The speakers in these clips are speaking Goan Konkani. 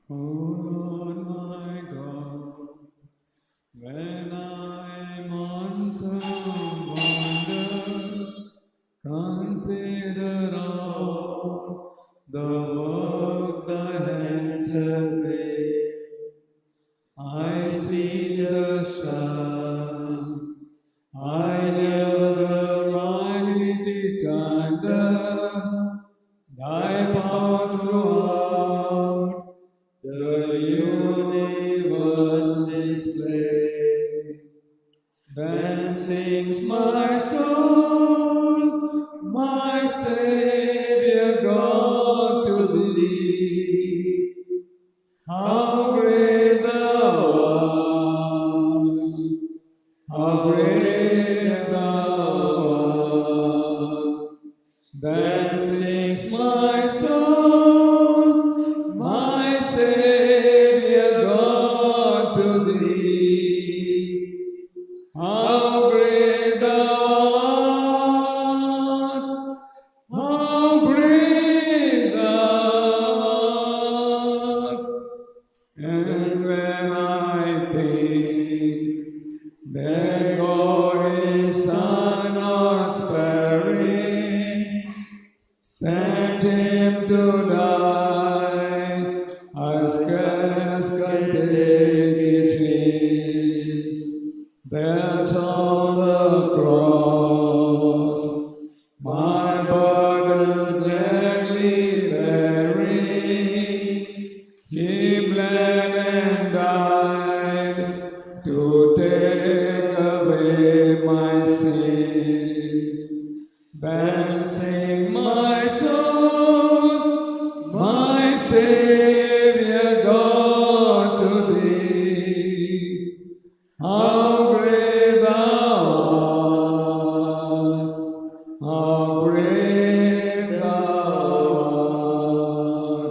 O Lord my God, when I am on some wonder, consider all the work thy hands have made. I see the stars, I hear the mighty thunder, thy power throughout the universe display. Then sings my soul, my Savior God, to thee. How great thou art, how great thou art. Then sings my soul, my Savior God, to thee. How great thou art, how great thou art. And when I think that God His Son not sparing, sent him to die, I scarce can take it in, that on the cross my burden gladly bearing, he bled and died to take away my sin. Then sing my soul, my Savior God, to thee. How great thou art, how great thou art.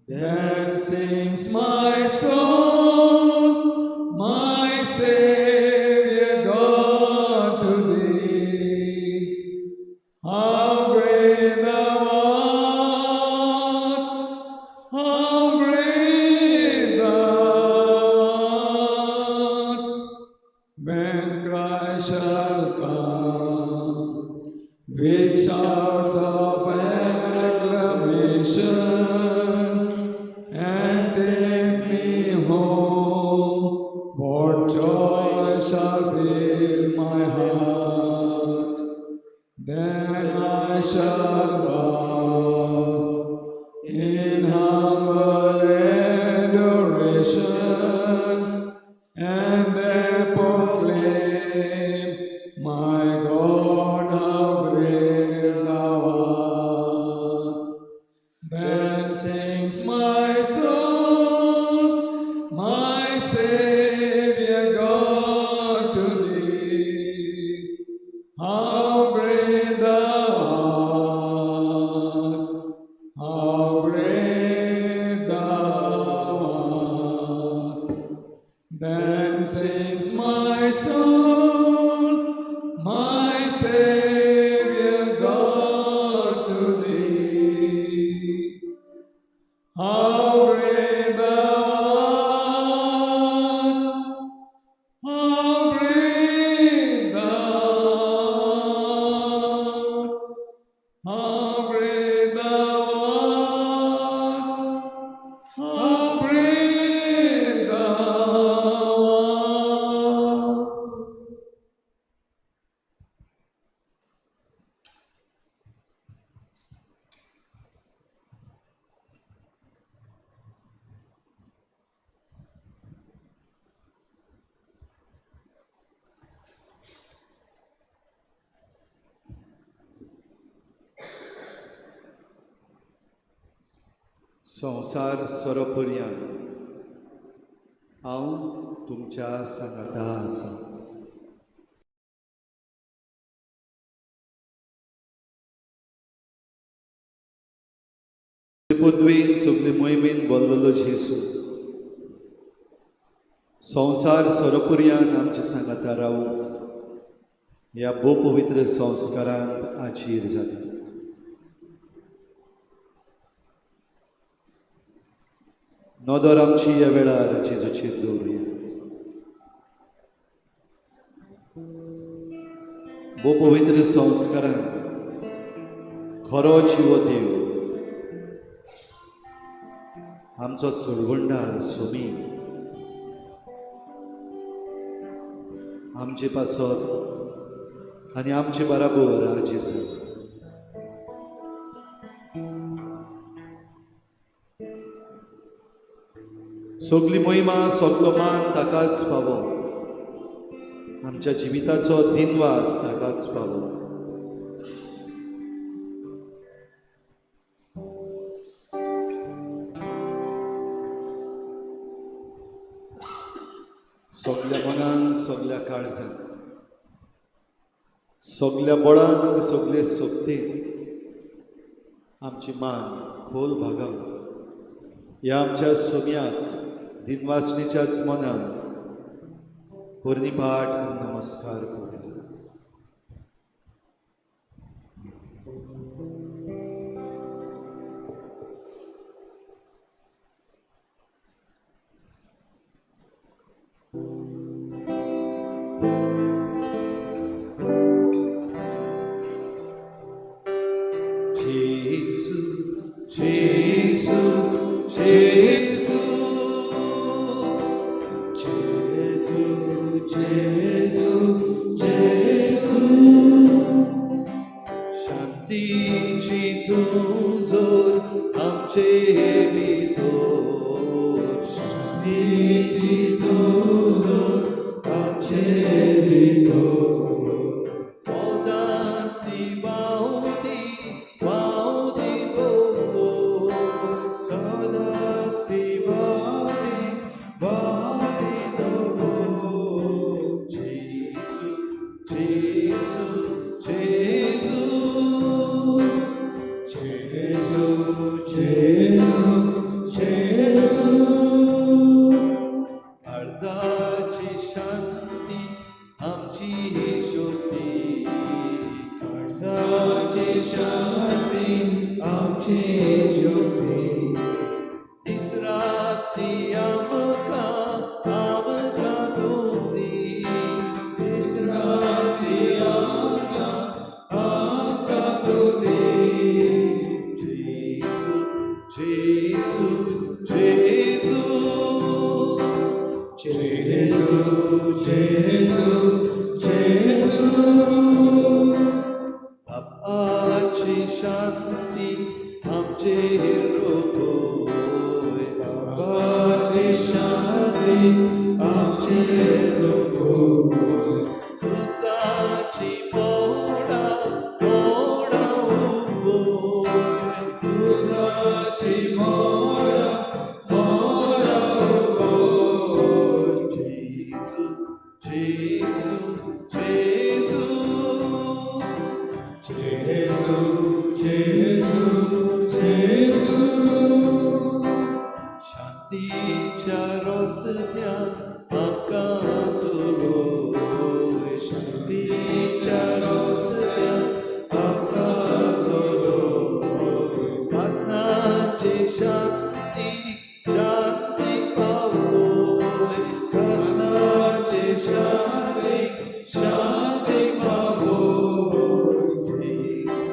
Then sings my soul, my Savior God, to thee. How great thou art, how great thou art. When Christ shall come with shouts of acclamation and take me home, what joy shall fill my heart? Then I shall bow in humble adoration and there proclaim, my God, how great thou art. Then sings my soul, my Savior God, to thee. How great thou art, how great thou art. Then sings my soul, my Savior God, to thee. How great thou art, how great thou art, how great thou art, how great thou art. संवसार सोरपर्यंत हांव तुमच्या सांगाता आसा. पदवीन सगली मोहिमेन बोल्लोलो जेसू संवसार सोरपर्यंत आमच्या सांगाता रावूंक ह्या भोव पवित्र संस्कारांत आचीर जाता. नदर आमची ह्या वेळार जेजूचेर दवरुया. भोव पवित्र संस्कारान खरो जिवो देव आमचो सोडवणदार सोमी आमचे पासत आनी आमचे बराबर हाजीर जालो. सगली महिमा सगलो मान ताकाच फावो, आमच्या जिविताचो दिनवास ताकाच फावो. सगल्या मनान सगल्या काळजान सगल्या बळान आनी सगले सोबतेन आमची मान खोल भागाव ह्या आमच्या सोम्याक दिनवासणीच्याच मनान पोरणी पाठ नमस्कार करूया. जेजू जेजू जेजू जेजू जेजू जेजू शांतीची तूं जोर आमचे भितर, शांतीची जोर आमचे भितर, सदांच ती व्हांवती व्हांवती दवर, सदांच ती व्हांवती व्हांवती दवर. जेजू जेजू जेजू जेजू जेजू जेजू काळजाची शांती आमची शक्ती, काळजाची शांती आमची शक्ती, दीस रात ती आमकां आमकां तूं दी, दीस रात ती आमकां आमकां तूं दी. जेजू जेजू जेजू जेजू जेजू जेजू बापाची शांती आमचे रोखोय, बाबाची शांती आमचे रोखोय, झुजाची मोडा मोडा उबोय, झुजाची मोडा मोडा उबोय. जेजू जेजू जेजू जेजू जेजू जेजू शांतीच्या रस्त्या आमकां चलोय, शांतीच्या रस्त्या आमकां चलोय, सासनाची शांती शांती पावोय, सासनाची शांती शांती पावोय. जेजू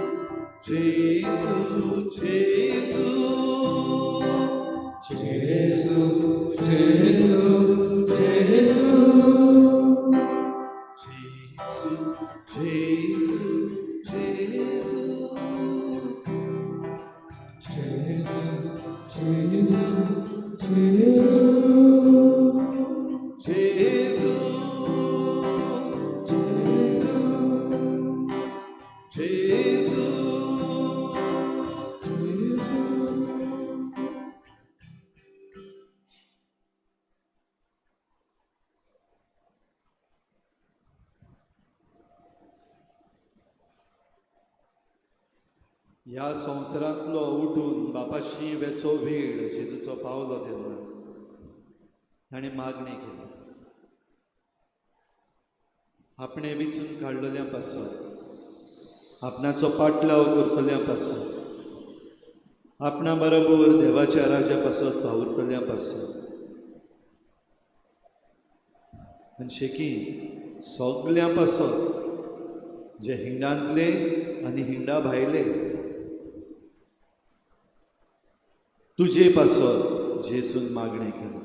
जेजू जेजू जेजू जेजू जेजू जेजू जेजू जेजू जेजू जेजू जेजू जेजू जेजू जेजू जेजू. ह्या संवसारांतलो उठून बापाशी वेचो वेळ जेजूचो पावलो तेन्ना ताणें मागणी केली, आपणें विचून काडलेल्या पासत, आपणाचो पाटलाव करतल्या पासत, आपणा बरोबर देवाच्या राजा पासत वावुरतल्या पासत आनी शेकी सगल्यां पासत जे हिंडांतले आनी हिंडा भायले तुजे पासत जेजून मागणें केलें.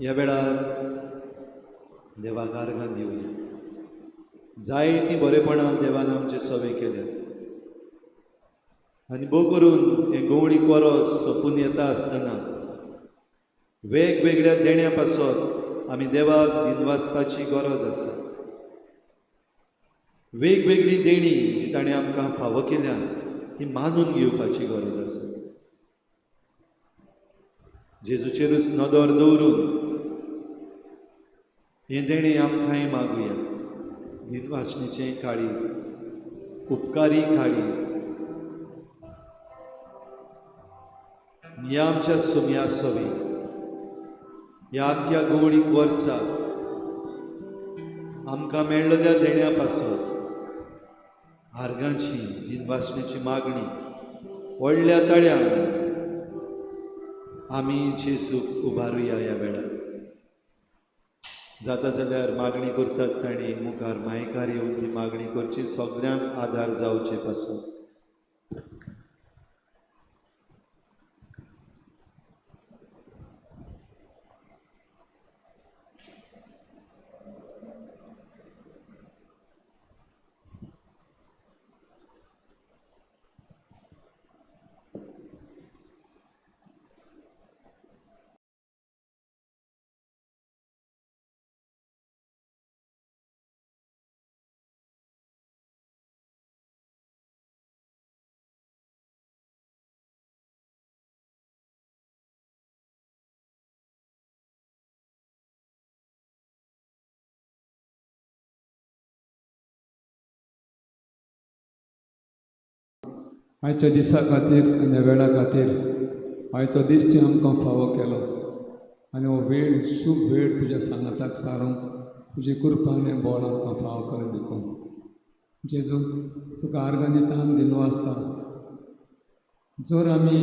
ह्या वेळार देवाक आर्गां दिवया. जायतीं बरेपणां देवान आमचे सवे केल्या आनी भोव करून हें गवळी कोरस सोंपून येता आसतना वेगवेगळ्या देण्या पासत आमी देवाक दिनवासपाची गरज आसा. वेगवेगळी देणी जी ताणें आमकां फावो केल्या ती मानून घेवपाची गरज आसा. जेजूचेरूच नदर दवरून हें देणें आमकांय मागुया. दिनवासणेचें काळीज, उपकारी काळीज ह्या आमच्या सुम्या सवी ह्या आख्ख्या गवळीक वर्सा आमकां मेळ्ळल्या देण्या पासत आर्गांची दिनवासणेची मागणी व्हडल्या तळ्यान आमी जेजूक उबारुया. ह्या वेळार जाता जाल्यार मागणी करतात तांणी मुखार मायकार येवन ती मागणी करची, सगल्यांक आदार जावचे पासून. आयच्या दिसा खातीर आनी वेळा खातीर आयचो दीस तुवें आमकां फावो केलो आनी हो वेळ शुभ वेळ तुज्या सांगाताक सारूंक तुजी कृपा आनी बळ आमकां फावो केलो देखून जेजू तुका आर्गां दिता आनी दिनवासता. जर आमी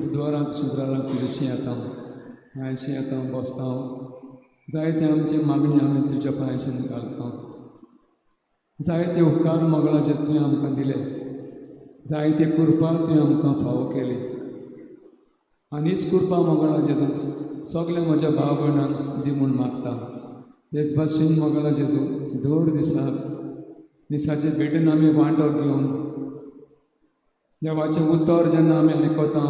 बुधवाराक शुक्राराक तुजेशी येता, पांयशी येता, बसता, जायते आमची मागणी आमी तुज्या पांयशीन घालता. जायते उपकार मोगळाचे तुवें आमकां दिले, जायते कृपा तुवें आमकां फावो केली आनी हीच कृपा मोगळा जेजू सगळ्या म्हज्या भाव भयणांक दी म्हूण मागता. तेच भाशेन मोगळा जेजू दर दिसाक मिसाचे भेटेन आमी वांटो घेवन देवाचें उतर जेन्ना आमी आयकता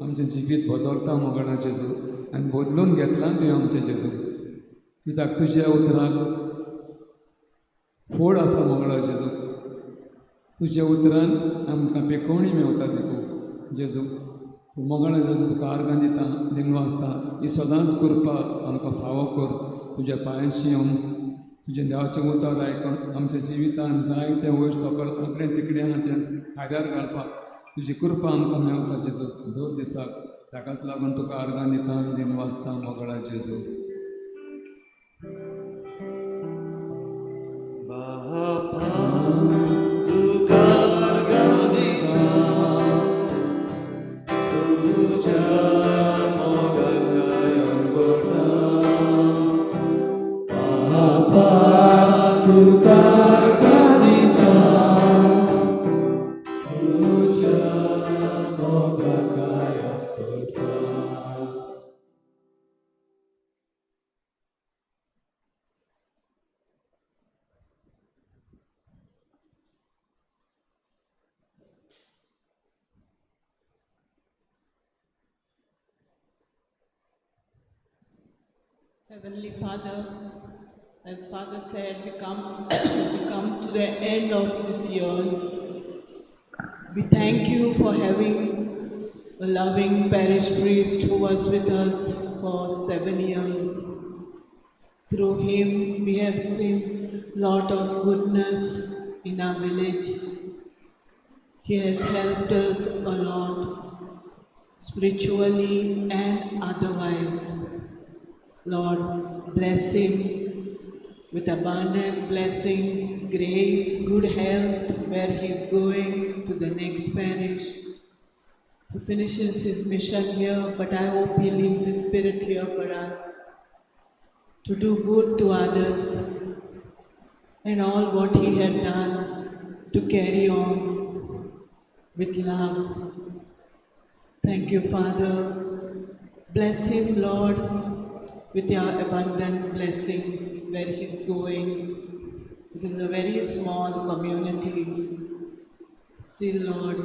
आमचें जिवीत बदलता मोगळा जेजू आनी बदलून घेतलां तुवें आमचें जेजू, कित्याक तुज्या उतराक फोड आसा मोगळा जेजू. तुज्या उतरान आमकां पेकोवणी मेवता देखून जेजू तूं मोगाळ जेजू तुका आर्गां दिता, दिनवासता. ही सदांच कृपा आमकां फावो कर. तुज्या पांयांशी येवन तुजें देवाचें उतर आयकून आमच्या जिवितान जाय तें वयर सकयल आंकडे तिकडे आहा तें आदार घालपाक तुजी कृपा आमकां मेवता जेजू दर दिसाक. ताकाच लागून तुका आर्गां दिता, दिनवासता मोगाळ जेजू. Heavenly Father, as Father said, we come to the end of this year. We thank you for having a loving parish priest who was with us for 7 years. Through him, we have seen a lot of goodness in our village. He has helped us a lot, spiritually and otherwise. Lord, bless him with abundant blessings, grace, good health where he is going to the next parish. He finishes his mission here, but I hope he leaves his spirit here for us to do good to others and all what he had done to carry on with love. Thank you, Father. Bless him, Lord, with your abundant blessings where he's going. It is a very small community. Still, Lord,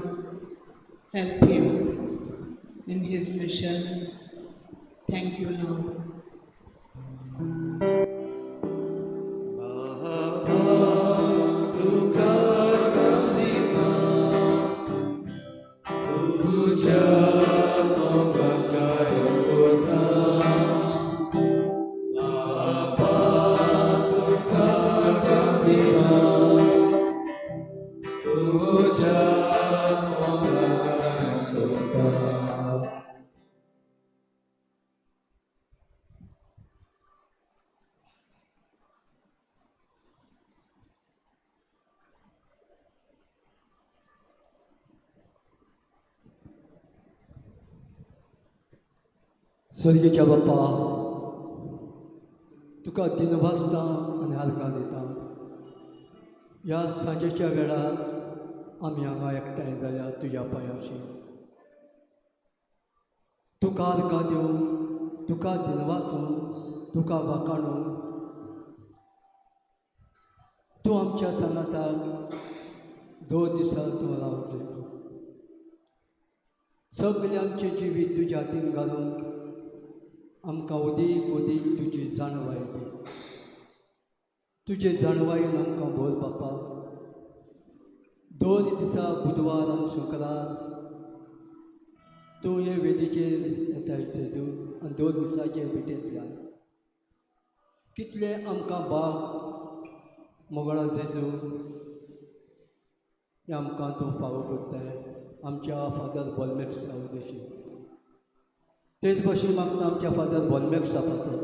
help him in his mission. Thank you, Lord. स्वर्गीच्या बाप्पा, तुका दिनवासता आनी आर्गां दिता. ह्या सांजेच्या वेळार आमी हांगा एकठांय जाल्या तुज्या पांयाशी. तुका आर्गां दिवन, तुका दिनवासून, तुका वाखाणून तूं आमच्या सांगाताक 2 दिसां तूं रावत जेजू. सगळें आमचें जिवीत तुज्या हातीन घालून आमकां ओदीक ओदीक तुजी जाणवाय दी. तुजे जाणवायेन आमकां भर बापा. 2 दिसा बुधवार आनी शुक्रार तूं हे वेदीचेर येताय जेजू आनी 2 दिसाचे भेटेंतल्यान कितले आमकां बाग मोगळा जेजू हें आमकां तूं फावो करताय आमच्या फादर बोलमॅक्सा उद्देशी. तेच भाशेन मागता आमच्या फादर बोलमॅक्सा पासत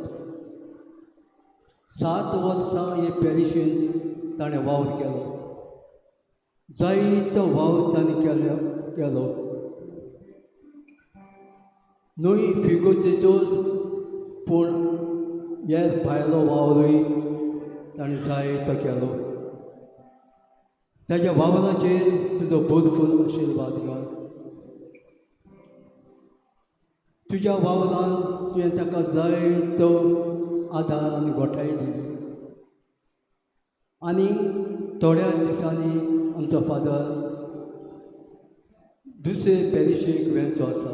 7 वर्सां हे पॅरिशीन ताणें वावर केलो. जायतो वावर ताणें केलो. न्हय फिगोचेचोच पूण हे भायलो वावरूय ताणें जायतो केलो. ताज्या वावराचेर तुजो भरपूर आशिर्वाद घाल. तुज्या वावरान तुवें ताका जायतो आदार आनी गोठाय दिली. आनी थोड्या दिसांनी आमचो फादर दुसरे पॅरिशीक वेंचो आसा.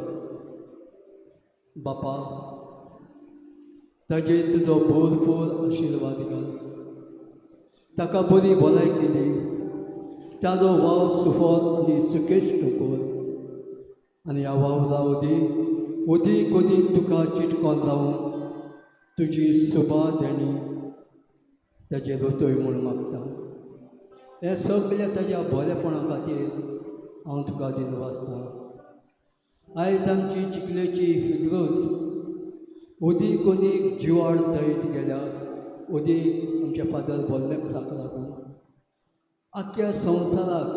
बापा, ताजेर तुजो भरपूर आशिर्वाद घाल. ताका बरी भलायकी दी. ताजो वावर सुफल आनी सुकेश्ट कर आनी ह्या वावरा वदी ओदीक ओदीक तुका चिटकोन रावून तुजी सुबा देणी ताजेर रोतोय म्हूण मागता. हें सगळें ताज्या बरेपणा खातीर हांव तुका दिनवासता. आयज आमची चिखलेची फिगर्स ओदीक ओदीक जिवाड जायत गेल्या. ओदीक आमच्या फादर बोलमॅक्साक लागून आख्ख्या संवसाराक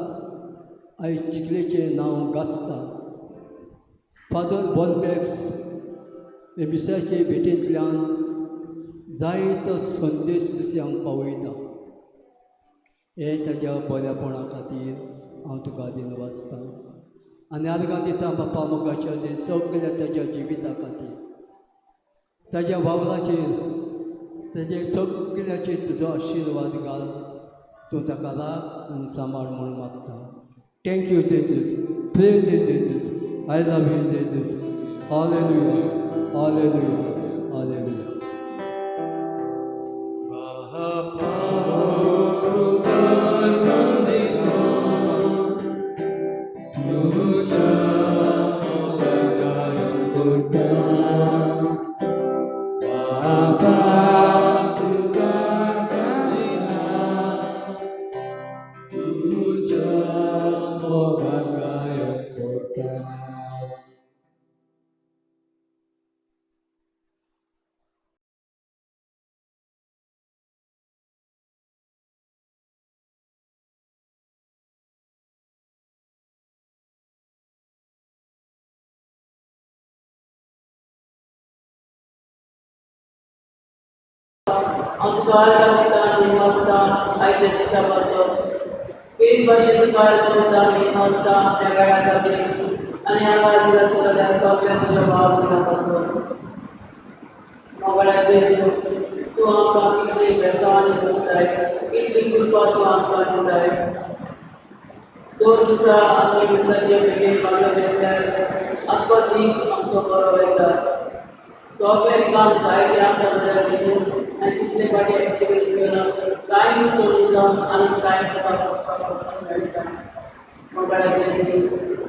आयज चिखलेचें नांव गाजता. फादर बोलमॅक्स हे मिसाचे भेटेंतल्यान जायतो संदेश दुसऱ्यांक पावयता. हें ताज्या बऱ्यापणा खातीर हांव तुका दिनवासता आनी आर्गां दिता बापा मोगाच्या जे सगळ्या ताज्या जिविता खातीर, ताज्या वावराचेर, ताजे सगळ्याचेर तुजो आशिर्वाद घाल. तूं ताका राख आनी सांबाळ म्हूण मागता. Thank you Jesus. Praise Jesus. I love you Jesus. Hallelujah, hallelujah, hallelujah. तुका आर्गां दिता आनी वाजता आयच्या दिसा पासून एक भाशेन तुका आर्गां दिता आनी वाजता ह्या वेळा खातीर आनी हांगा हाजीर आसलेल्या सगळ्या म्हज्या भाव भयणां पासून. मोगाळ्या जेजू, तूं आमकां कितली बेसांव आनी दिताय, कितली कृपा तूं आमकां दिताय. 2 दिसा आमी दिसाचे बेगीन मागलो घेतल्यार आख्खो दीस आमचो बरो वयता. सगळें काम जायतें आसा जाल्यार तितून आनी कितले फावटी एक्सपिरियन्स केला, कांय दीस करून जावन आनी कांय तुका वचपाक वचूंक मेळटा. मोगाळ्या जेजू,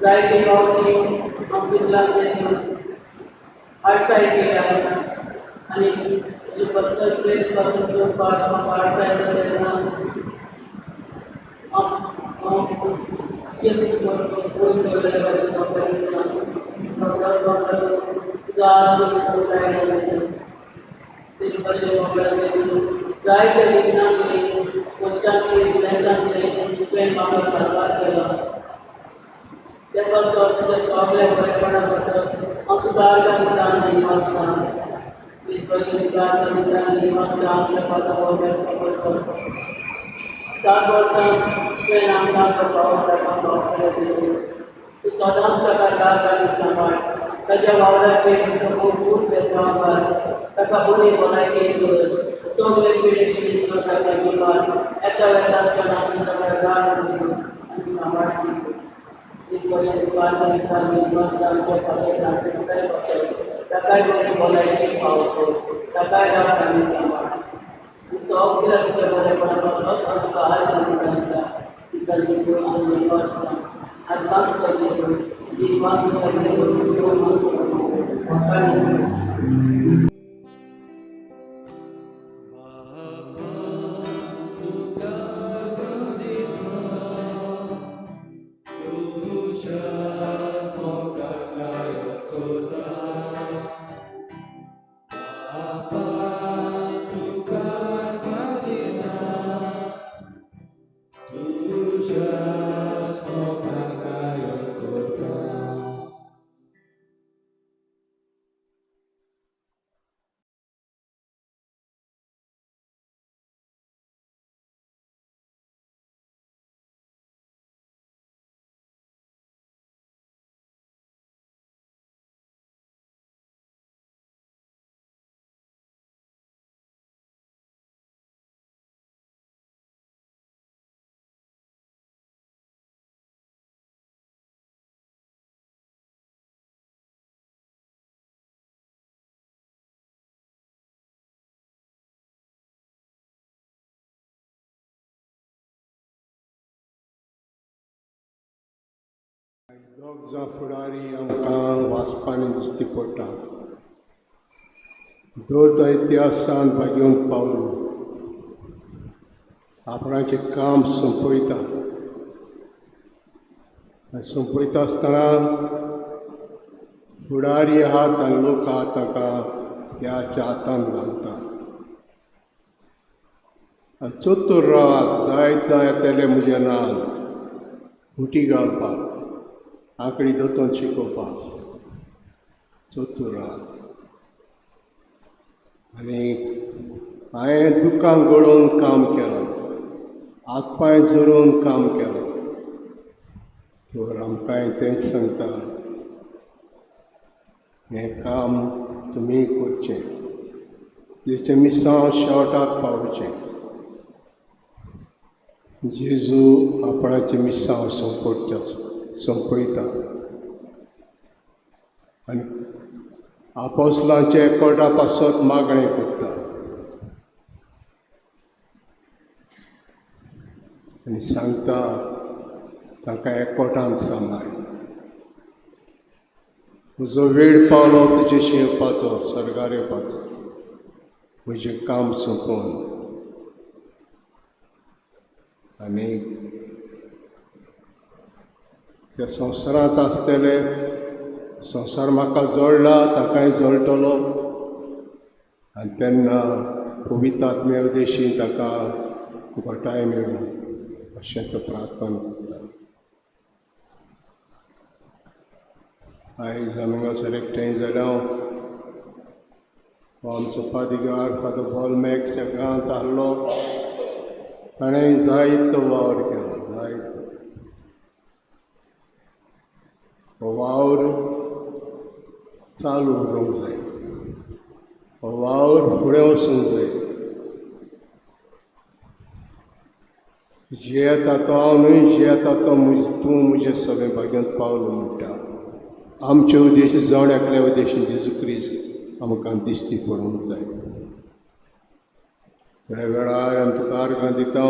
जायते फावटी हांव कितला जेजू आडसाय केल्या आनी तुजे पर्सनल प्रेत पासून करपाक म्हाका आडसाय जाता तेन्ना हांव जेजू पयस सोडलेले भाशेन म्हाका दिसता. म्हाका म्हाका तुजो हात धरून तेजे भाशेन मोगाळ्या जेजू, जायते विघ्नांतली, कश्टांतली, दुयेंसांतली तुवें म्हाका साल्वार केला. त्या पासत तुज्या सगळ्या बरेपणा पासत हांव तुका आर्गां दिता आनी वाचता. तेज भाशेन तुका आर्गां दिता आनी वाचता आमच्या फादर वॉर्मेसा पासत. 7 वर्सां तुवें आमकां फावो फावो केलें. तूं सदांच ताका राग आनी सांबाळ, ताज्या वावराचेर तुका खूब बेसांव घाल, ताका बरी भलायकी दवर, सगळे पिडेशी तुका ताका दिवपाक येता वेता आसतना तूं ताका राग आनी सांबाळ. एक भाशेन तुका आर्गां दिता आनी वाचता आमच्या फादर फ्रांसिस्काय पासत, ताकाय बरी भलायकी फावो कर, ताकाय राग आनी सांबाळ. सगळ्या तुज्या बरेपणा पासत हांव तुका आर्गां दिता दिता जेजू आनी वाचता. आत्मा तुका जेजू, जिवास तुका जेजू, म्हाका दोग जाण फुडारी आमकां वाचपानी दिश्टी पडटा. दर तो इतिहासान भागेवन पावलो आपणाचें काम सोंपयता आनी सोंपयता आसतना फुडारी आहात आनी लोक आहात ताका देवाच्या हातांत घालता. आनी चतुर रावात, जायत जाय येतले म्हज्या नांवान मुठी घालपाक, आंकडी दोतोन शिकोवपाक. चतुर रावात. आनी हांवें दुकां गळोवन काम केलां, हात पांय जोरोवन काम केलां. तर आमकांय तेंच सांगता, हें काम तुमी करचें, जेचें मिसांव शेवटाक पावचें. जेजू आपणाचें मिसांव सोंपयता आनी आपोसलांचे एकवटा पासत मागणें करता आनी सांगता तांकां एकवटान सांबाळ. म्हजो वेळ पावलो तुजेशी येवपाचो, सर्गार येवपाचो, म्हजें काम सोंपोवन. आनी त्या संवसारांत आसतले, संवसार म्हाका जळ्ळा ताकाय जळटलो. आनी तेन्ना पवित्र आत्म्या उदेशी ताका घटाय मेळूं अशें तो प्रार्थना करता. आयज आमी हांगासर एकठांय जाल्या हो आमचो पादिगार फादर पॉल मॅक्स ह्या गांवांत आहलो, ताणें जायतो वावर केलो, जायतो हो वावर चालू उरूंक जाय, हो वावर फुडें वचूंक जाय. जियेता तो हांव न्हय, जियेता तो तूं म्हज्या सगळें भाग्यांत पावलो म्हणटा. आमचे उद्देश जाण एकल्या उद्देश जेजू क्रिस्त आमकां दिश्टी पडूंक जाय. ह्या वेळार आमी तुका आर्गां दिता,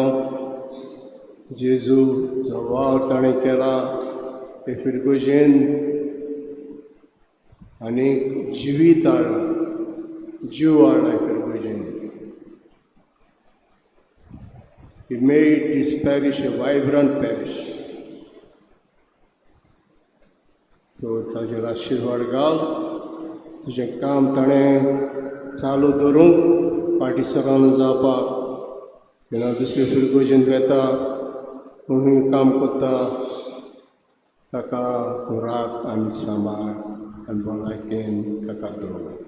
जेजू जो वावर ताणें केला ते फिरगोजेन आनी जिवीत हाडला, जीव हाडला फिरगोजेन. He made this parish a vibrant parish. तो ताजेर आशिर्वाद घाल, तुजें काम ताणें चालू दवरूंक फाटीं सरान जावपाक. जेन्ना दुसरे फिरगोजेन वेता कोणूय काम करता ताका तूं राख आनी सांबाळ आनी भलायकेन ताका दवर.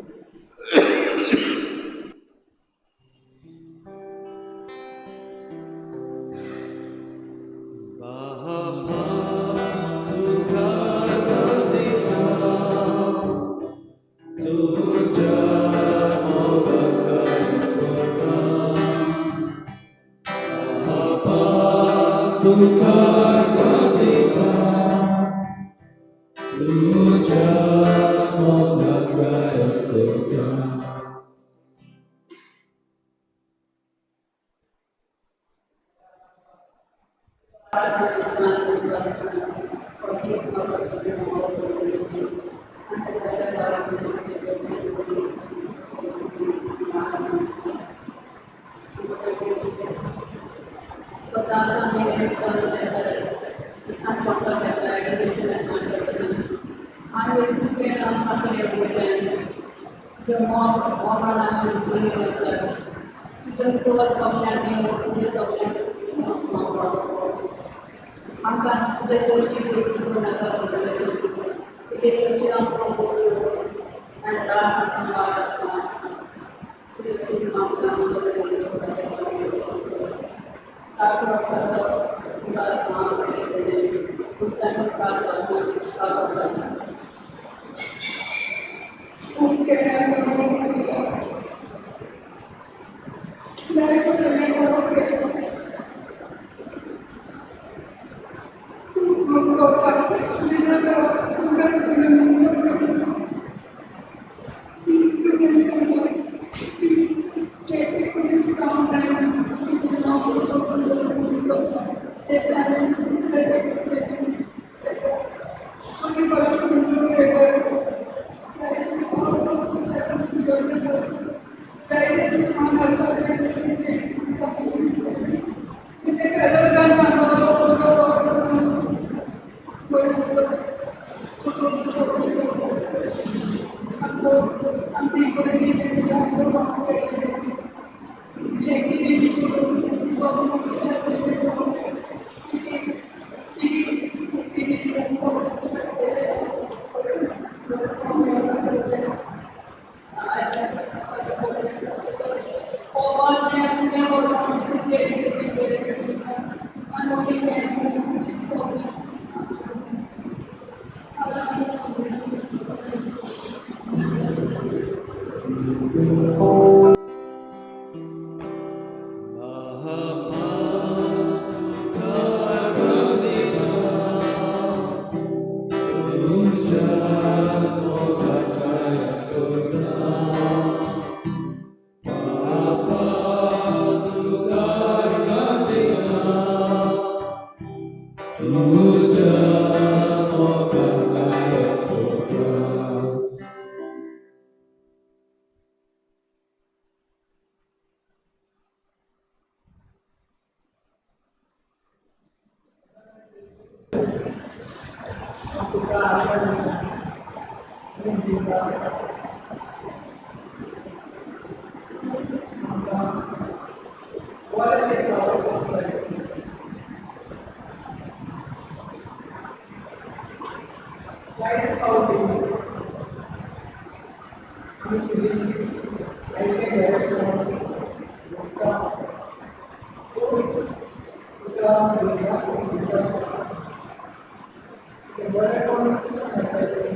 बरेपण कशें मेळटा तें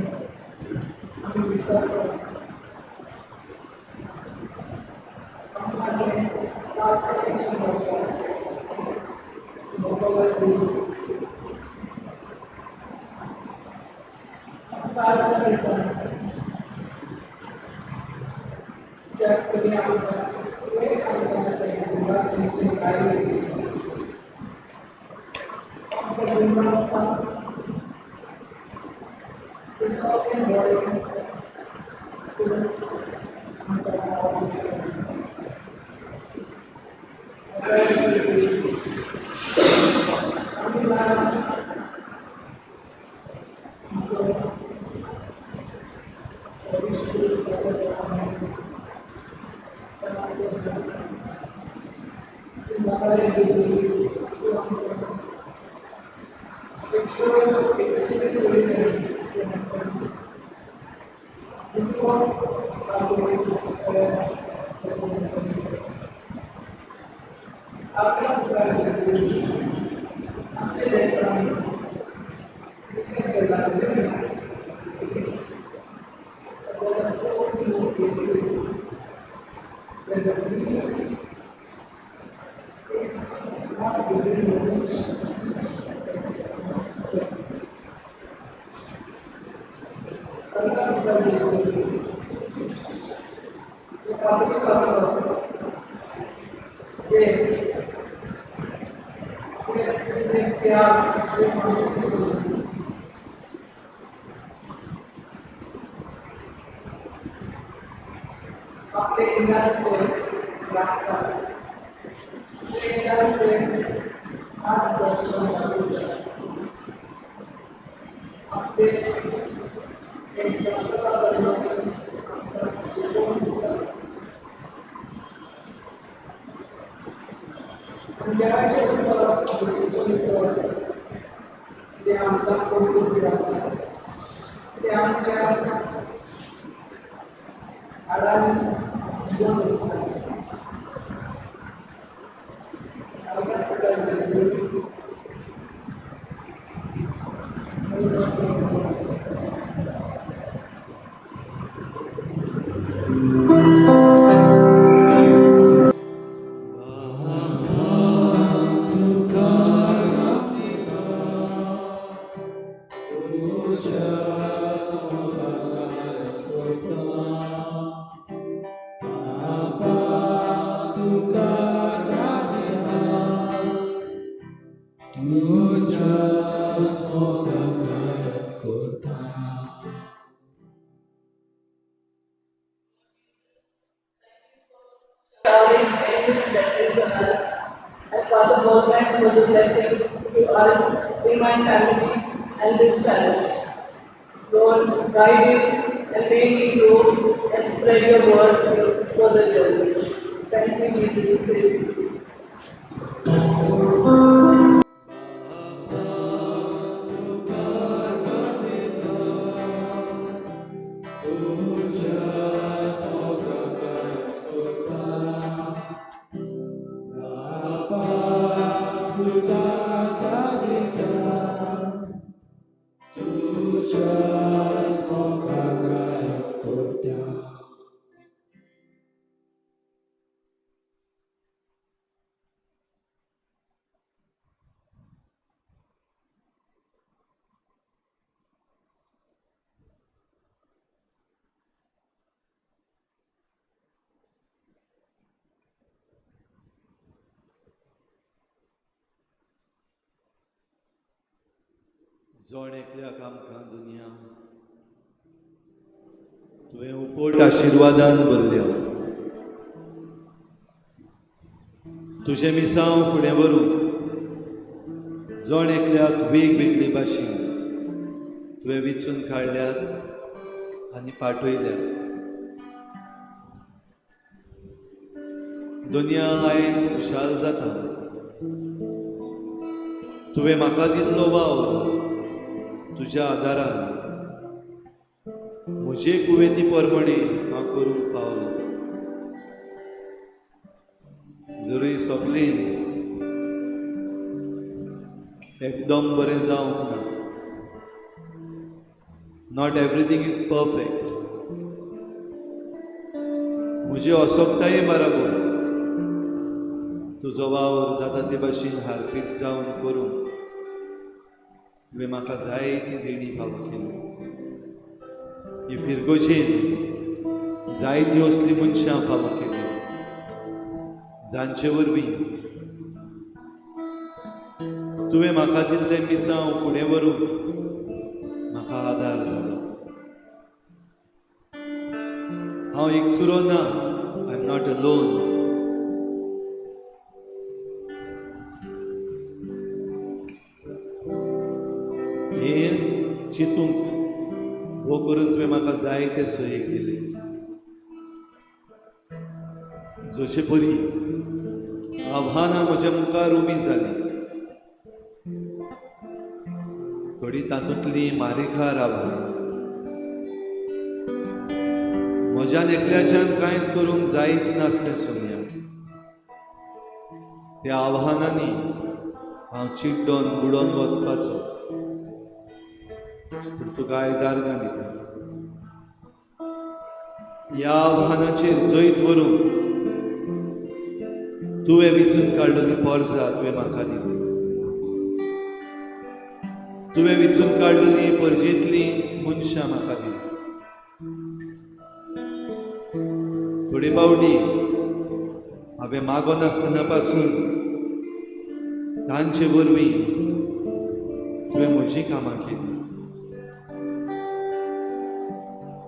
आमी विसरता. आमकां तें सारकें कशें मेळटा आमकां मेळटा कित्याक पयलीं आमकां कितेंय सांगता तें कार्य आमकां दिनासता ते सगळें बरें करून आमकां आमी जाणा आमचो There are so few places where the priest is not within the reach. आपले इंद्रांत राखतात ते इंद्रांत मार्गदर्शन आपले शिकोवन दितात. देवाचें उतर, जेजूचें उतर तें आमकां कौतूक आसा, तें आमच्या हाडांनी जिवन उरता. Showering endless blessings on us. And Father Bolmax was a blessing to us, in my family, and this parish. Lord, guide him and may he grow and spread your word for the journey. Thank you, Jesus Christ. जण एकल्याक आमकां दुनिया तुवें उपोट आशिर्वादान भरल्या. तुजें मिसांव फुडें व्हरूंक जण एकल्याक वेगवेगळी भाशेन तुवें विचून काडल्यात आनी पाठयल्यात. दुनिया आयज खुशाल जाता. तुवें म्हाका दिल्लो वावर तुज्या आदारान म्हजे कुवेती परमणे हांव करूंक पावलो. जरूय सगळीं एकदम बरें जावंक ना, Not everything is perfect. म्हजे असोकताये बराबर तुजो वावर जाता ते भाशेन हारपीट जावन करूंक तुवें म्हाका जायती देणी फावो केली. ही फिरगोजेन जायती असली मनशां फावो केली जांचे वरवीं तुवें म्हाका दिल्लें मिसांव फुडें व्हरूंक म्हाका आदार जालो. हांव एकसुरो ना, I am not alone. हें चिंतूंक हो करून तुवें म्हाका जायते सयेक दिले. जशे परी आव्हानां म्हज्या मुखार उबीं जालीं, थोडीं तातूंतलीं मारेकार आव्हानां. म्हज्यान एकल्याच्यान कांयच करूंक जायच नासलें सोनिया. त्या आव्हानांनी हांव चिड्डोन बुडोन वचपाचो, पूण तुका आयज आर्गां दिता. ह्या आव्हानाचेर जैत व्हरूंक तुवें विचून काडलेली पोरसां तुवें म्हाका दिली. तुवें विचून काडलेली परजेंतलीं मनशां म्हाका दिली. थोडे पावटी हांवें मागोनासतना पासून तांचे वरवीं तुवें म्हजीं कामां केलीं.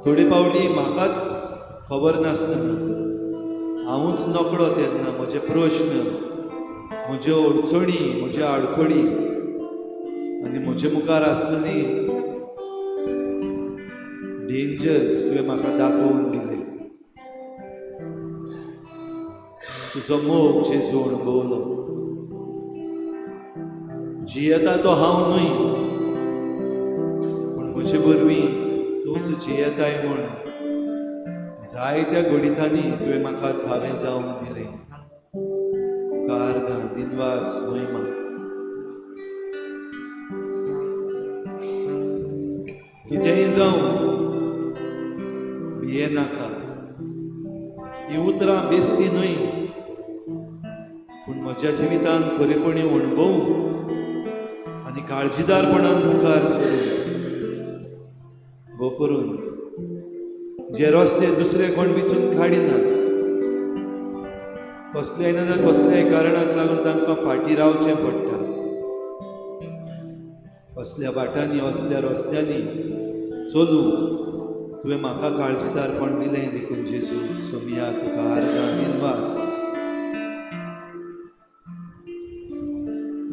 थोडे पावटी म्हाकाच खबर नासतना हांवूच नकळो तेन्ना म्हजे प्रश्न, म्हज्यो अडचणी, म्हज्यो आडखळी आनी म्हजे मुखार आसलेली डेंजर्स तुवें म्हाका दाखोवन दिले. तुजो मोग जेजू अणभवलो. जियेता तो हांव न्हय, पूण म्हजे वरवीं तूंच जियेताय म्हूण जायत्या घडितांनी तुवें म्हाका थावें जावन दिलें. तुका आर्गां, दिनवास, महिमा. कितेंय जावं भियेनाका. हीं उतरां बेस्ती न्हय, पूण म्हज्या जिवितांत खरेपणी अणभवूंक आनी काळजीदारपणान मुखार सरूंक गो करून जे रस्ते दुसरे कोण विचून काडिना, कसल्याय ना कसल्याय कारणाक लागून तांकां फाटीं रावचें पडटा. असल्या वाटांनी, असल्या रस्त्यांनी चलूंक तुवें म्हाका काळजीदारपण दिलें. देखून जेजू सोमिया तुका आर्गां, दिनवास.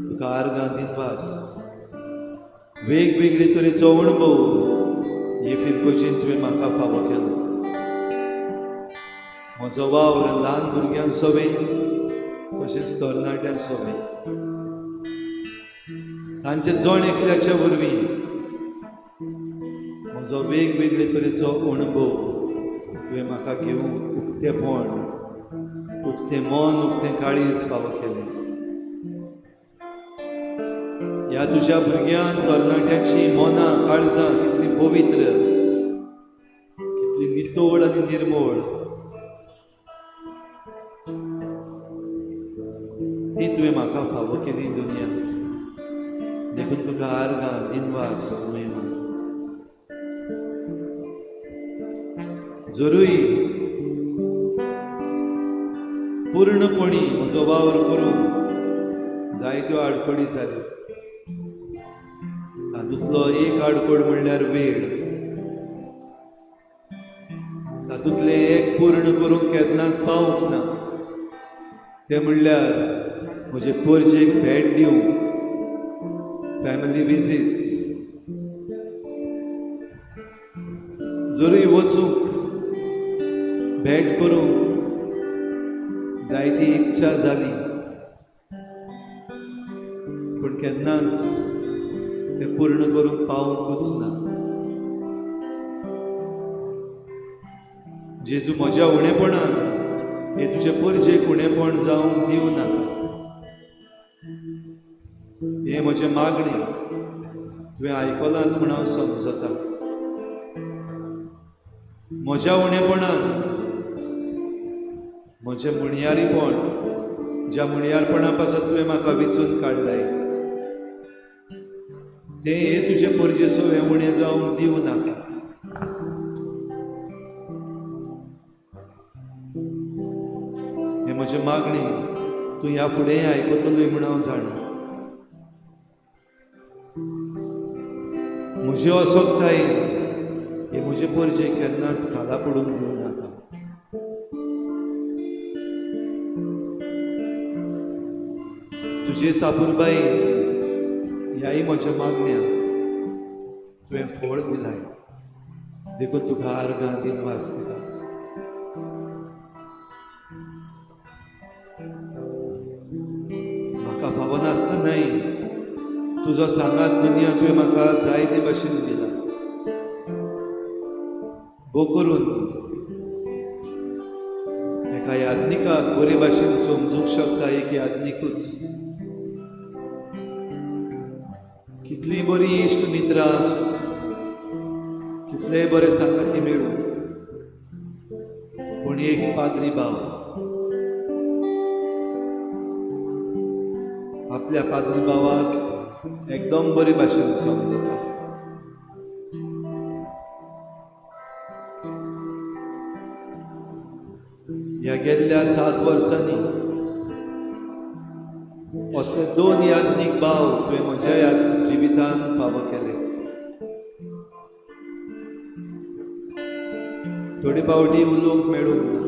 तुका आर्गां, दिनवास. वेगवेगळे तरेचो अणभव हे फिरगोजेन तुवें म्हाका फावो केलो. म्हजो वावर ल्हान भुरग्यां सोबें तशेंच तरणाट्यां सोबें, तांचे जण एकल्याच्या वरवीं म्हजो वेगवेगळे तरेचो अणभव तुवें म्हाका घेवंक उक्तेपण, उक्तें मन, उक्तें काळीज फावो केलें. ह्या तुज्या भुरग्यान तरणाट्यांची मनां काळजां कितलीं पवित्र, कितली नितळ आनी निर्मळ ती तुवें म्हाका फावो केली दुनिया. देखून तुका आर्गां, दिनवास, महिमा. जरूय पूर्णपणी म्हजो वावर करूंक जायत्यो आडखळी जाल्यो. तातूंतलो एक आडखळ म्हणल्यार वेळ. तातूंतलें एक पूर्ण करूंक केन्नाच पावूंक ना, तें म्हणल्यार म्हजे परजेक भेट दिवंक, फॅमिली विजीट्स. जरूय वचूंक, भेट करूंक जायती इच्छा जाली, पूण केन्नाच तें पूर्ण करूंक पावूंकूच ना. जेजू म्हज्या उणेपणान हे तुजे परजेक उणेपण जावंक दिवं नाका. हें म्हजें मागणें तुवें आयकलांच म्हूण हांव समजता. म्हज्या उणेपणान, म्हजें म्हणयारीपण, ज्या म्हणयारपणा पासत तुवें म्हाका विचून काडलाय तें हे तुजे परजे सवें उणें जावंक दिवं नाका. हें म्हजें मागणें तूं ह्या फुडें आयकतलोय म्हूण हांव जाणा. म्हजे असक्ताय हे म्हजे परजे केन्नाच खाला पडूंक दिवं नाका. तुजे चापुरबाई ह्याय म्हज्या मागण्याक तुवें फळ दिलाय, देखून तुका आर्गां दिनवास दिता. म्हाका फावो नासतनाय तुजो सांगात दुनिया तुवें म्हाका जाय ते भाशेन दिला. भो करून एका याज्ञिकाक बरे भाशेन समजूंक शकता एक याज्ञिकूच. कितली बरी इश्ट मित्रां आसूं, कितलेय बरे सांगाती मेळूं, पूण एक पाद्री भाव आपल्या पाद्री भावाक एकदम बरे भाशेन समजता. ह्या गेल्ल्या 7 वर्सांनी असले 2 याज्ञीक भाव तुवें म्हज्या जिवितान फावो केले. थोडे फावटी उलोवंक मेळूंक ना,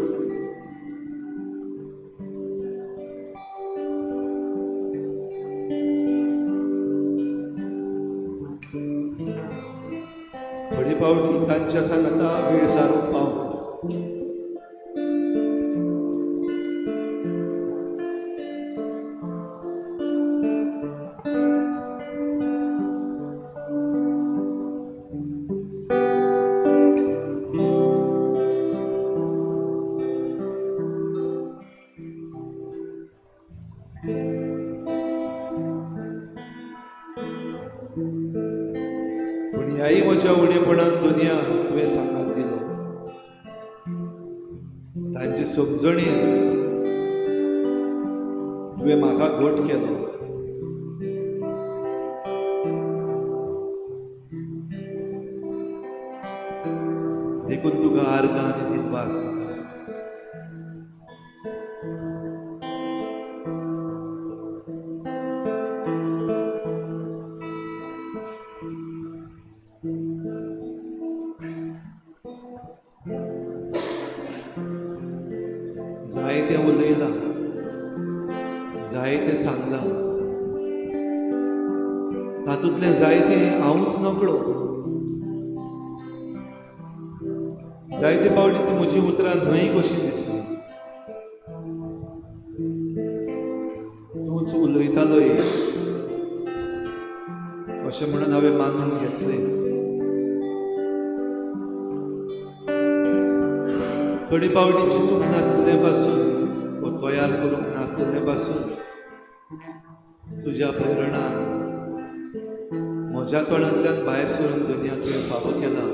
थोडे फावटी तांच्या सांगाता वेळ सारूंक पावना. पूण ह्याय म्हज्या उणेपणान दुनिया तुवें सांगात दिलो. तांचे समजणेन तुवें म्हाका घट केलो. देखून तुका आर्गां आनी दिनवास दिता. जायतें उलयलां, जायतें सांगलां, तातूंतलें जायतें हांवूच नकळो. जायते फावटी ती म्हजी उतरां न्हय कशीं दिसली. तूंच उलयतालो एक अशें म्हणून हांवें मानून घेतलें. थोडी फावटी चिंतूंक नासलें पासून वो तयार करूंक नासलें पासून तुज्या प्रेरणान म्हज्या तोंडांतल्यान भायर सरून दुनिया तुवें फावो केला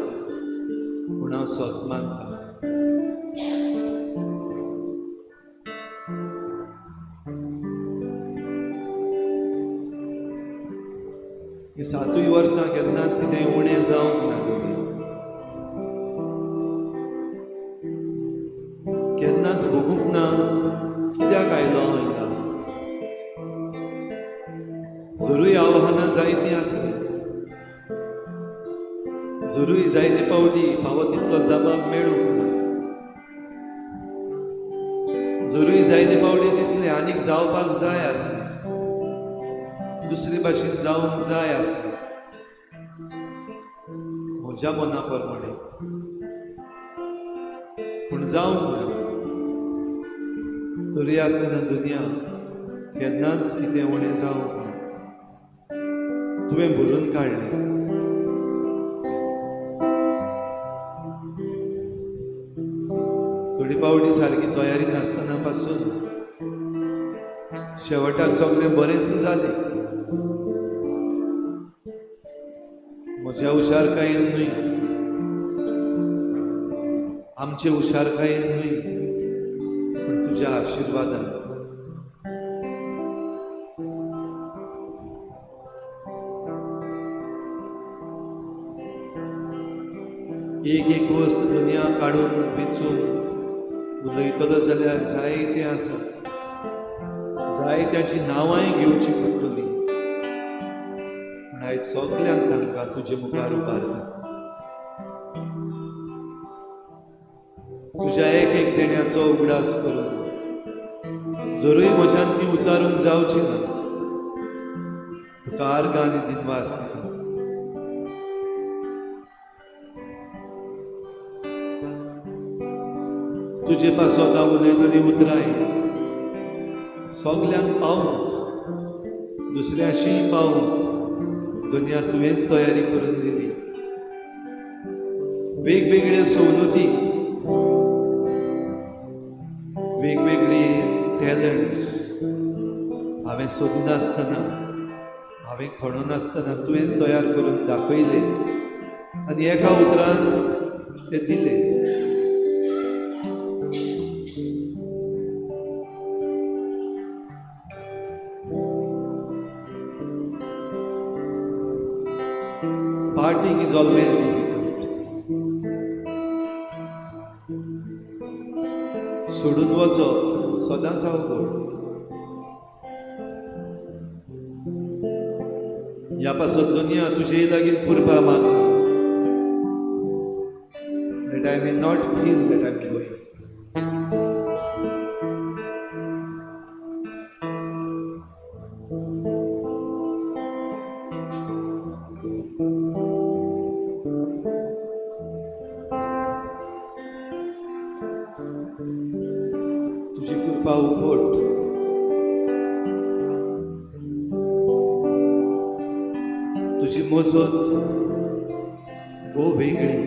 म्हूण हांव सत मानता. ही 7 वर्सां केन्नाच कितें उणें जावंक ना. केन्नाच भोगूंक ना कित्याक आयलो हांव हिंगा. जरूय आव्हानां जायतीं आसलीं, जरूय जायते फावटी फावो तितलो जबाब मेळूंक ना, जरूय जायते फावटी दिसलें आनीक जावपाक जाय आसलें, दुसरे भाशेन जावंक जाय आसलें म्हज्या मना प्रमाणें, पूण जावंक ना. तरी आसतना दुनिया केन्नाच कितें उणें जावंक ना. तुवें भरून काडलें. थोडी फावटी सारकी तयारी नासतना पासून शेवटाक सगळें बरेंच जालें. म्हज्या हुशारकायेन न्हय, आमचे हुशारकायेन न्हय, पूण तुज्या आशिर्वादान. एक एक वस्त दुनिया काडून विचून उलयतलो जाल्यार जायतें आसा, जायत्याची नांवांय घेवची पडटली, पूण आयज सगल्यांक तांकां तुजे मुखार उबारता. तुज्या एक एक देण्याचो उगडास करून जरूय म्हज्यान ती उचारूंक जावची ना, तुका आर्गां आनी दिनवास दिता. तुजे पासत हांव उलयतली उतराय सगल्यांक पावूंक, दुसऱ्याशीय पावूंक दुनिया तुवेंच तयारी करून दिली. वेगवेगळे सवलती, वेगवेगळी टॅलंट्स हांवें सोदनासतना, हांवें खणनासतना तुवेंच तयार करून दाखयले आनी एका उतरान ते दिले. Parting is always difficult. सोडून वचप सदांच अवघड. ह्या पासत दुनिया तुजे लागीं कृपा मागता, that I may not feel that I am going. तुजी कृपा उपोट, तुजी मजत भोव वेगळी.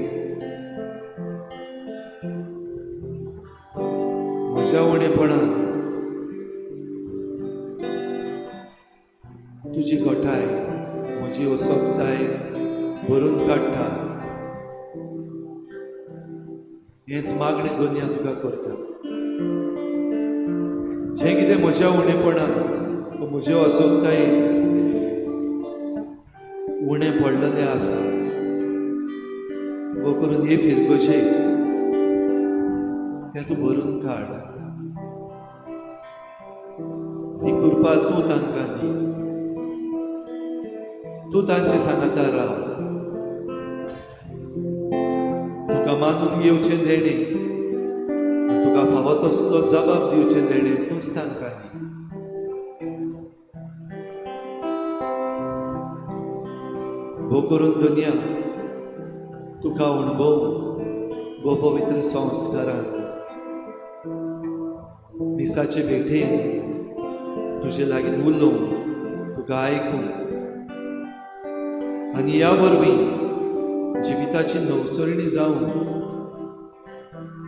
म्हज्या उणेपणान तुजी घटाय म्हजी असक्ताय भरून काडटा. हेंच मागणें दुनिया तुका करता. जें कितें म्हज्या उणेपणान म्हज्या असक्तायेन उणें पडलेलें आसा, वो करून हे फिरगोचे तें तूं भरून काड. ही कृपा तूं तांकां दी, तूं तांचे सांगाता राव. तुका मानून घेवचें देणें, तुका फावो तसलो जबाब दिवचें देणें तूंच तांकां दी. भो करून दुनिया तुका अणभव गो पवित्र संस्कारान मिसाचे भेटेन तुजे लागीं उलोवंक, तुका आयकूंक आनी ह्या वरवीं जिविताची नवसरणी जावन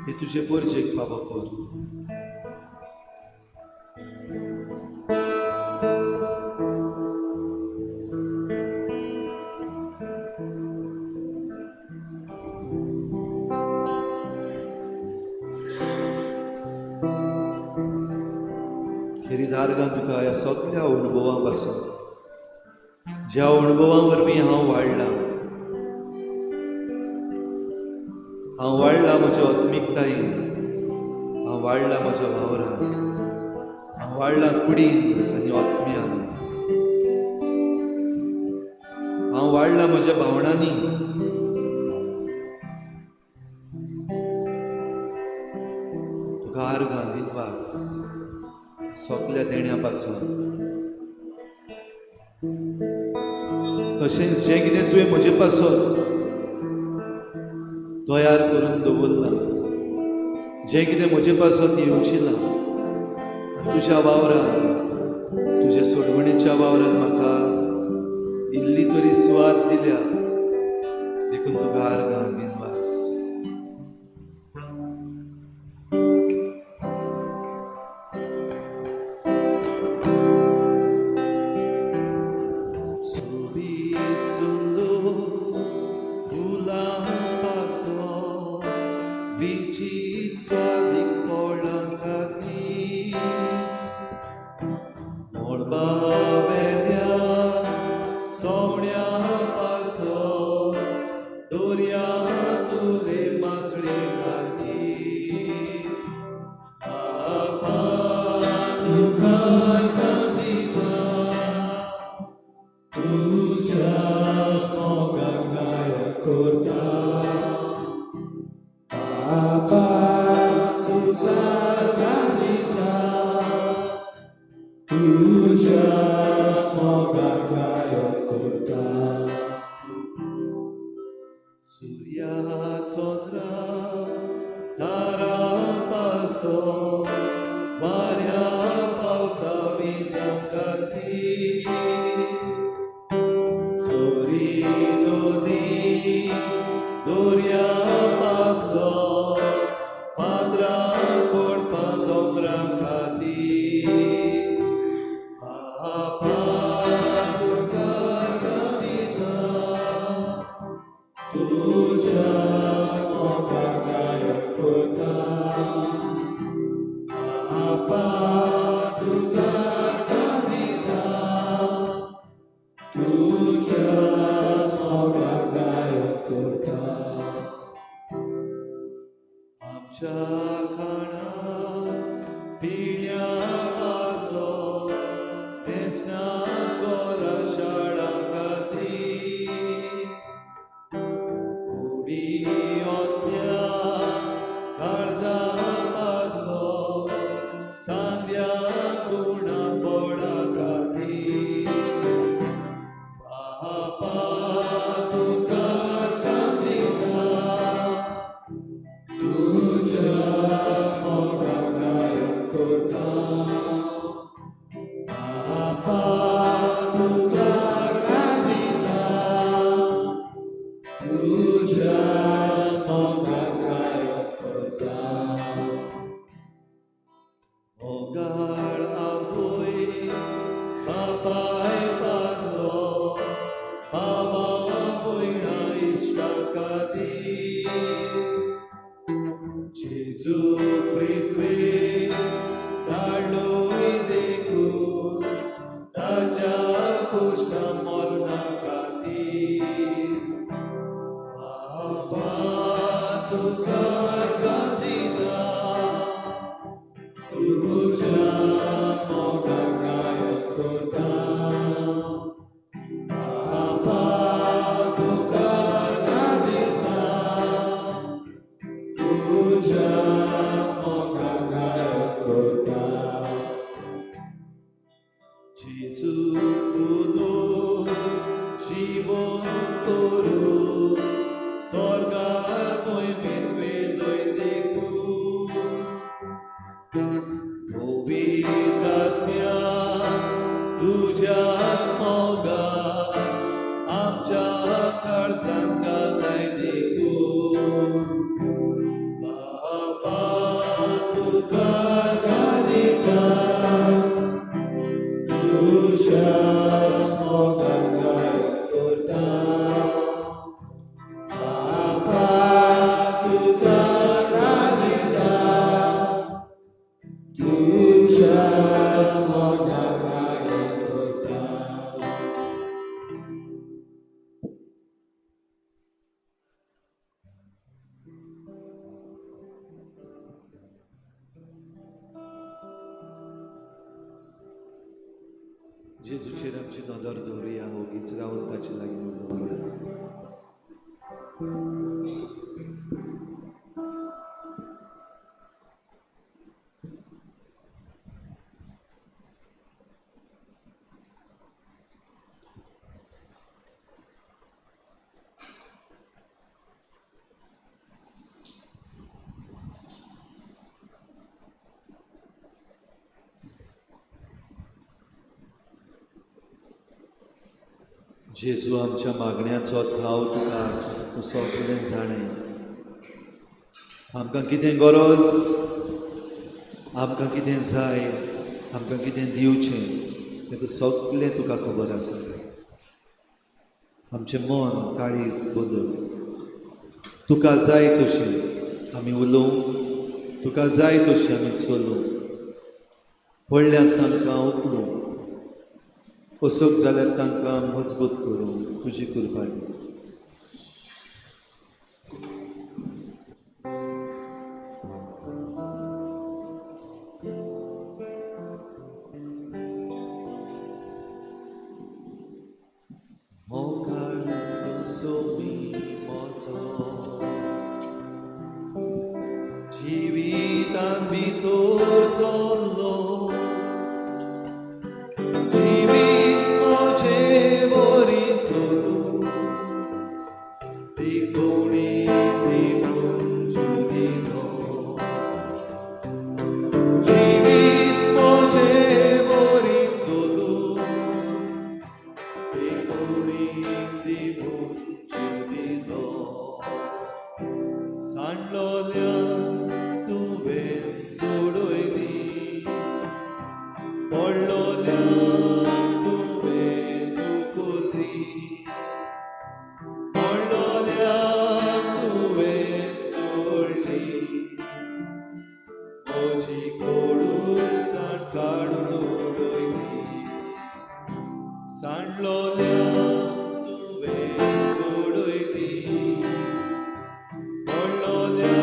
हे तुजे परजेक फावो कर. खेरीत आर्गां तुका ह्या सगल्या अणभवां पासून, ज्या अणभवां वरवीं हांव वाडलां, हांव वाडलां म्हज्या आत्मिकतायेन, हांव वाडलां म्हज्या वावरान, हांव वाडलां कुडीन आनी आत्म्यान, हांव वाडलां म्हज्या भावनांनी. तुका आर्गां दिनवास सगल्या देण्या पासून. तशेंच जें कितें तुवें म्हजे पासत तयार करून दवरलां, जें कितें म्हजे पासत येवचिलां तुज्या वावरान, तुज्या सोडवणेच्या वावरान म्हाका इल्ली तरी सुवात दिल्या, देखून तुका आर्गां दिनवास. करता. बाबा तुका दिता तुज्या मोगाक गायन करता. सूर्या चंद्रा तारा पासो वाऱ्या पावसा विजां खातीर चोरी नदी दर्या पासो फातरां कोडपा दोंगरा खातीर बापा तुका दिता तुज्या मोगाक गायन करता. बाबा तुका दिता तुज्या मोगाक गायन करता. आमच्या खाणा पिण्या पासो न्हेसणा गोरा शाळा खातीर कुडी ओत्म्या काळजा पासो सांद्या गुणा बोडा खातीर बापा तुका दिता तुज्या मोगाक गायन करता. बाबा तुका दिता तुज्या मोगाक गायन करता. मोगाळ आवय बापाय पासो बाबा भयणा इश्टा खातीर जेजू पृथ्वी धाडलोय देखून ताच्या कुश्टा मरणा खातीर बाबा तुका दिता तुज्या मोगाक गायन करता. बाबा तुका दिता तुज्या मोगाक गायन करता. जेजू पुनर जीवन करून स्वर्गार मोहिमेन वेलोय देखून पवित्र आत्म्या तुज्याच मोगान आमच्या काळजान घालाय देखून बाबा तुका दिता तुज्या मोगाक गायन करता. बाबा तुका दिता तुज्या मोगाक गायन करता. जेजूचेर आमची नदर दवरुया, ओगीच रावन ताचे लागीं उलोवया. जेजू, आमच्या मागण्याचो थाव तुका आसा, तूं सगळें जाणें. आमकां कितें गरज, आमकां कितें जाय, आमकां कितें दिवचें तें तूं सगळें तुका खबर आसा. आमचें मन काळीज बदल, तुका जाय तशें आमी उलोवंक, तुका जाय तशें आमी चलूंक, पडल्यार तांकां उखलूंक, असोक जाल्यार तांकां मजबूत करूंक तुजी कृपा दी. मोगाळ सोमी म्हजो भितर चल्लो जिवीत म्हजें वरी चलूं देखोणी दिवन जीव दिलो जिवीत म्हजें वरी चलूं देखोणी दिवन जीव दिलो सांडलोल्या तुवें सोडयली पडलोल्या तुवें दुखोली पडलोल्या तुवें सोडली म्हजी कोडूसाण काडून उडयली सांडलोल्या तुवें सोडयली पडलोल्या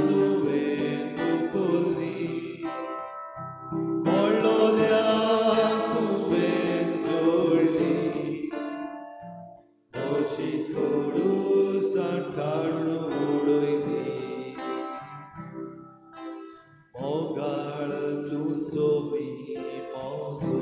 तुवें दुखोली पडलोल्या तुवें जोडली म्हजी कोडूसाण काडून उडयली मोगाळ तूं सोबी मोजो.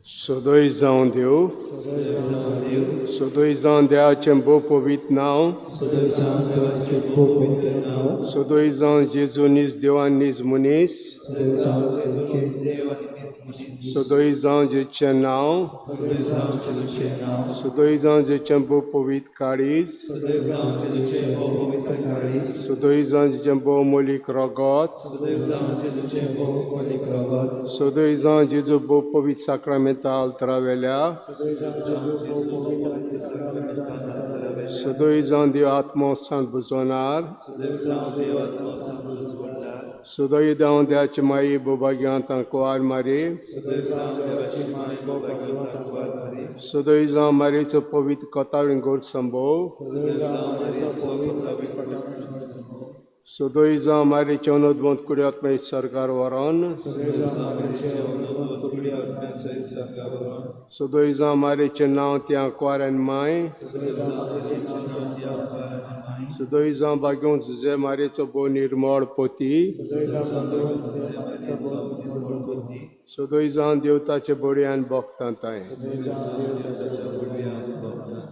सदय जावं देव सदय जावं देवाचें भोव पवित्र नांव सदय जावं देवाचें भोव पवित्र नांव सदय जावं जेजू नीज देवान नीज मनीस सदय जावं जेजूचें सदय जावं जेचें नांव सदय जावं जेजूचें नांव सदय जावं जेचें भोव पवित्र काळीज सदैव जावं जेजूचें भोव पवित्र काळीज सदय जावं जेचें भोव मोलीक रगत सदैव जावं जेजूचें भोव मोलीक रगत सदय जावं जेजू भोव पवित्र साक्रामेंता आल्तरावेल्या सदैव जावं जेजू भोव पवित्र साक्रामेंतान आल्तरावेल्या सदय जावं देव आत्मो सांत बुजोनार सदैव जावं देव आत्मो सांत उजवाडार सदय जावं देवाची माई बोभाग्यांत कुवार मारी सदैव जावं देवाची माय भोव भाग्यवान कुवार मारी सदय जावं मारीचो पवित्र कतावीण गोड संभव सदैव जावं मारीचो पवित्र कटावीण संभव सदय जावं मारीचे अनुद्बंद कुड्यात्मय सरकार वरोन सदैव जावं मारीचें अनुद्भूत कुडी आत्म्या सयत सरकार सदय जावं मारीचें नांव त्या कुवाऱ्यान माय सदैव जावं मारीचें नांव त्या कुवाऱ्यान माय सदय जावं भाग्यवंत जुजे मारीचो भोव निर्मळ पोती सदैव जावं भाग्यवंत जुजे मारीचो भोव निर्मळ पोती सदय जावं देवताचे बडयान भोगतां तांय सदैव जावं देवताच्या बडव्यान भोगता.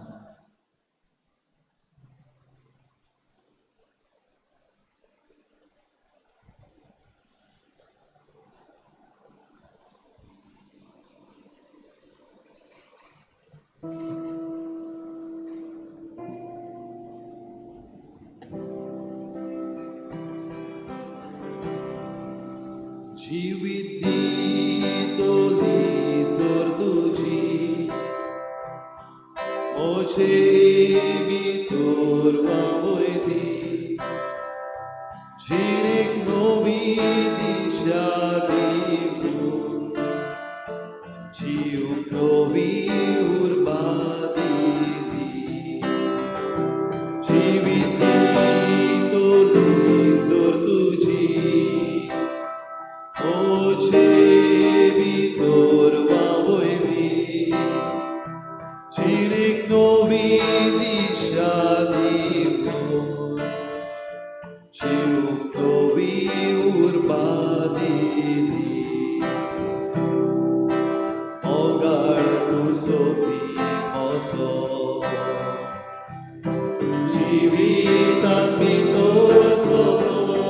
जिवीत दितोली जोर तुजी म्हजे भितर व्हांवयली जिणेक नवी दिशा दिवन जिवंक नवी उर्बा दिली जिवीत दितोली जोर तुजी म्हजे भितर व्हांवयली जिणेक नवी दिशा दिवन जिवंक नवी उर्बा दिली मोगाळ तूं सोबी म्हजो जिवितांत भितर सरलो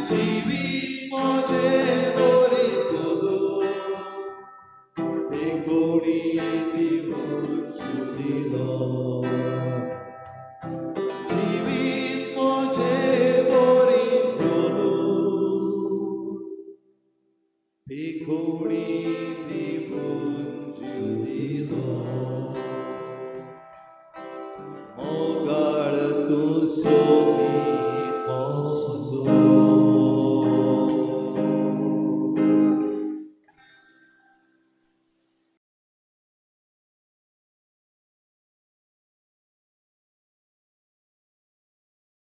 जिवीत म्हजें बरें चलूं देखोणी दिवन जीव दिलो जिवीत म्हजें बरें चलूं देखोणी दिवन जीव दिलो. मोगाळ तूं सोबी.